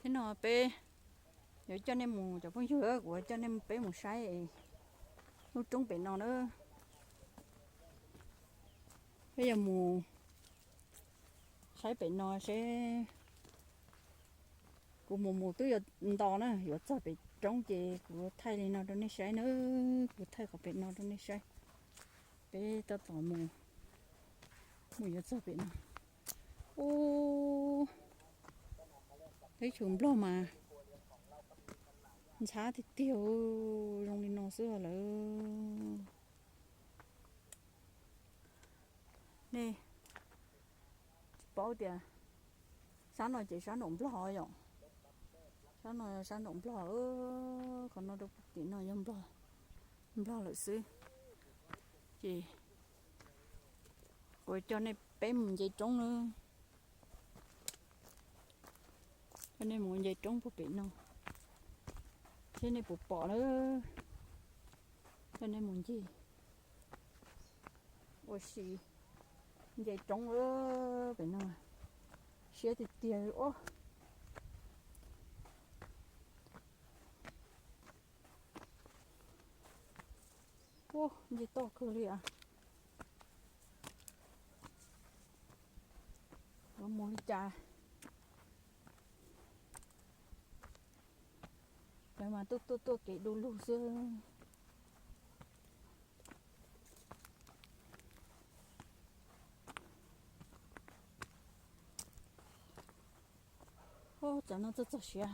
Hnub no peb yuav coj nej mus, cov phooj ywg, kuv yuav coj nej peb mus saib lub roob pem no na. Peb yuav mus saib pem no seb, kuv mus mus twb yuav nto na, yuav txog pem roob ces kuv thaij li no rau nej saib na. Kuv thaij qhov pem no rau nej saib. Peb tab tom mus, mus yuav txog pem no. Ub, teb chaws Nplog mas ntxhab tiag tiag, zoo li no xwb lawm. Nej tsis paub tias sab no ces sab nraum Nplog yom. Sab no sab nraum Nplog, qhov no rau tim no yog Nplog, Nplog lawm xwb. Ces kuv coj nej peb mus nce roob na. Coj nej mus nce roob puag pem no, seb nej puas pom na. Coj nej mus nce ua si, nce roob pem no, siab tiag tiag os. Ub, nce toj kawg li as. Yuav mus li cas? Cov mas tuaj tuaj tuaj kev du lug xwb. Ub, cov no txog txog siav,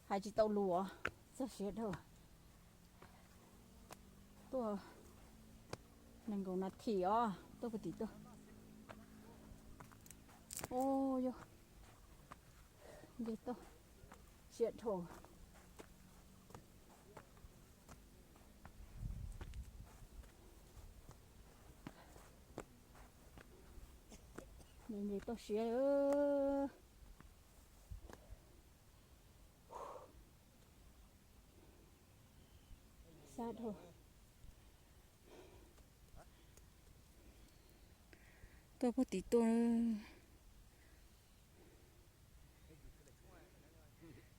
hais tsis tau lus, txog siav dhau. Tuaj nees nkaum nas this os, tuaj puag tim tuaj. Ub, yog nce toj siav dhau. Nce toj siav. Sab dhau. Tuaj puag tim tuaj.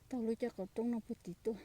Taug lub caj qab roob no puag tim tuaj.